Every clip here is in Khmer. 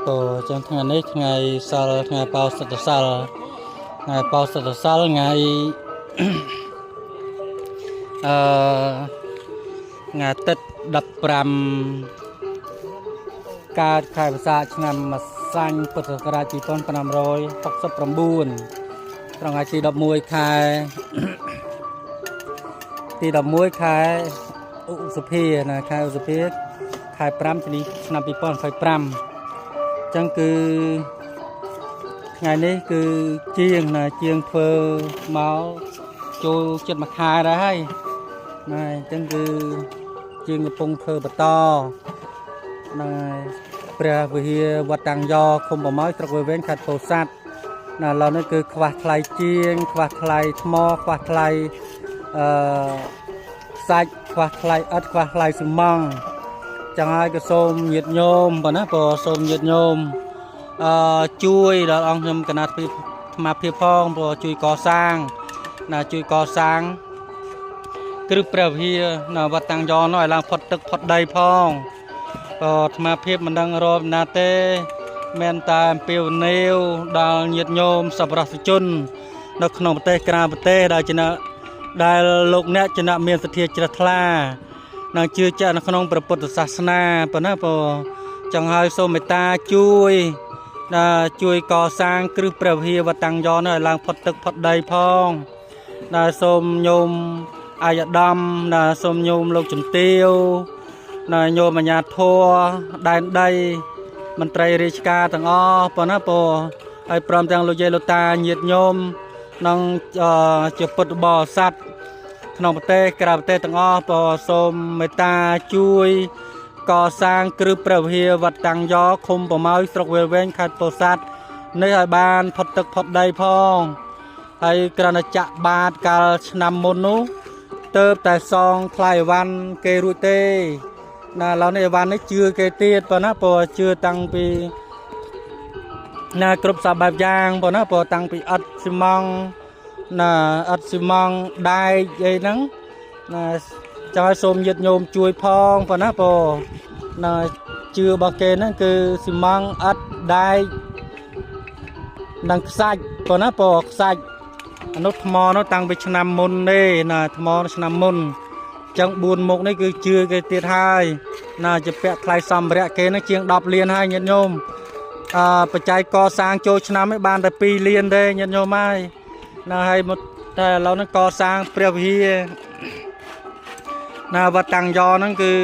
ព្រោះចឹងថ្ងៃនេះថ្ងៃសិលថ្ងៃបោសិទ្ធសិលថ្ងៃបោសិទ្ធសិលថ្ងៃ អឺថ្ងៃអាទិត្យ15កើតខែវស្សាឆ្នាំម្សាញ់ពុទ្ធសករាជ2569ត្រង់ថ្ងៃទី11ខែ ទី11ខែឧសភាណាខែឧសភាខែ5ឆ្នាំ2025អញ្ចឹងគឺថ្ងៃនេះគឺជាងណាជាងធ្វើមកចូលចិត្តមួយខែដែរហើយណាអញ្ចឹងគឺជាងកំពុងធ្វើបន្តណាព្រះវិហារវត្តតាំងយ៉ឃុំប្រម៉ោយស្រុកវាលវែងខេត្តពោធិ៍សាត់ណាឥឡូវនេះគឺខ្វះថ្លៃជាងខ្វះថ្លៃថ្មខ្វះថ្លៃអឺ សាច់ខ្វះថ្លៃឥដ្ឋខ្វះថ្លៃស៊ីម៉ង់ចឹងហើយក៏សូមញាតិញោមប៉ុណ្ណាព្រោះសូមញាតិញោមអឺជួយដល់អង្គខ្ញុំគណៈភិអាត្មាភាពផងព្រោះជួយកសាងណាជួយកសាងគ្រឹះព្រះវិហារនៅវត្តតាំងយ៉នោះឲ្យឡើងផុតទឹកផុតដីផងក៏អាត្មាភាពមិនដឹងរាប់ណាទេមានតែអំពាវនាវដល់ញាតិញោមសប្បុរសជន នៅក្នុងប្រទេសក្រៅប្រទេសដែលជាអ្នក ដែលលោកអ្នកជាអ្នកមានសទ្ធាជ្រះថ្លានិងជឿជាក់នៅក្នុងព្រះពុទ្ធសាសនាប៉ុណ្ណាព្រោះចង់ឲ្យសូមមេត្តាជួយដល់ជួយកសាងគ្រឹះព្រះវិហារវត្តតាំងយ៉នឲ្យឡើងផុតទឹកផុតដីផងដែលសូមញោមអាយដាមដែលសូមញោមលោកជំទាវដែលញោមអាជ្ញាធរដែនដីមន្ត្រីរាជការទាំងអស់ប៉ុណ្ណាព្រោះហើយព្រមទាំងលោកយាយលោកតាញាតិញោមនិងជាពុទ្ធបរិស័ទ ក្នុងប្រទេសក្រៅប្រទេសទាំងអស់ក៏សូមមេត្តាជួយកសាងគ្រឹះព្រះវិហារវត្តតាំងយ៉ឃុំប្រម៉ោយស្រុកវាលវែងខេត្តពោធិ៍សាត់នេះឲ្យបានផុតទឹកផុតដីផងហើយក្រណចក្របាតកាលឆ្នាំមុននោះទៅតែសងថ្លៃអវ៉ាន់គេរួចទេណាឥឡូវនេះអវ៉ាន់នេះជឿគេទៀតប៉ុណ្ណាព្រោះជឿតាំងពីណាគ្រប់សពបែបយ៉ាងប៉ុណ្ណាព្រោះតាំងពីឥដ្ឋស៊ីម៉ង់ ណាអត់ស៊ីម៉ង់ដែកអីហ្នឹងណាចង់ឲ្យសូមញាតិញោមជួយផងប៉ុណ្ណាព្រោះណាជឿរបស់គេហ្នឹងគឺស៊ីម៉ង់អត់ដែកនិងខ្សាច់ប៉ុណ្ណាព្រោះខ្សាច់អានោះថ្មនោះតាំងពីឆ្នាំមុនទេណាថ្មឆ្នាំមុនអញ្ចឹង4មុខនេះគឺជឿគេទៀតហើយណាជាពាក់ថ្លៃសម្ភារៈគេហ្នឹងជាង10លានហើយញាតិញោមអឺបច្ច័យកសាងចូលឆ្នាំឯងបានតែ2លានទេញាតិញោមហើយ ណាហើយមកតែឥឡូវហ្នឹងកសាងព្រះវិហារណាវត្តតាំងយ៉ហ្នឹងគឺ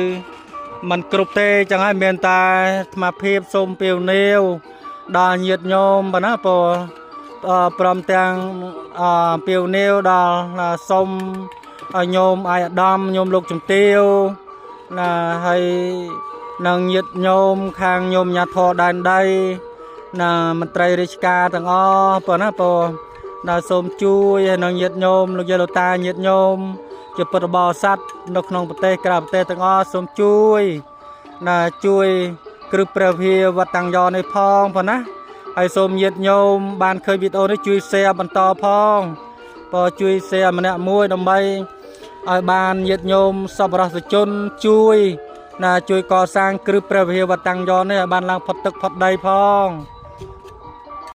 มันគ្រប់ទេចឹងហើយមានតែអាត្មាភាពសូមពាវនាវដល់ញាតិញោមប៉ុណ្ណាព្រោះព្រមទាំងពាវនាវដល់សូមឲ្យញោមអាយឧត្តមញោមលោកជំទាវណាហើយនឹងញាតិញោមខាងញោមញាធរដែនដីណាមន្ត្រីរាជការទាំងអស់ប៉ុណ្ណាព្រោះ ដល់សូមជួយឲ្យនឹងញាតិញោមលោកយាយលោកតាញាតិញោមជាពុទ្ធបរិស័ទនៅក្នុងប្រទេសក្រៅប្រទេសទាំងអស់សូមជួយណាជួយគ្រឹះព្រះវិហារវត្តតាំងយ៉នេះផងប៉ុណ្ណាហើយសូមញាតិញោមបានឃើញវីដេអូនេះជួយ share បន្តផងបើជួយ share ម្នាក់មួយដើម្បីឲ្យបានញាតិញោមសប្បុរសជនជួយណាជួយកសាងគ្រឹះព្រះវិហារវត្តតាំងយ៉នេះឲ្យបានឡើងផុតទឹកផុតដីផង។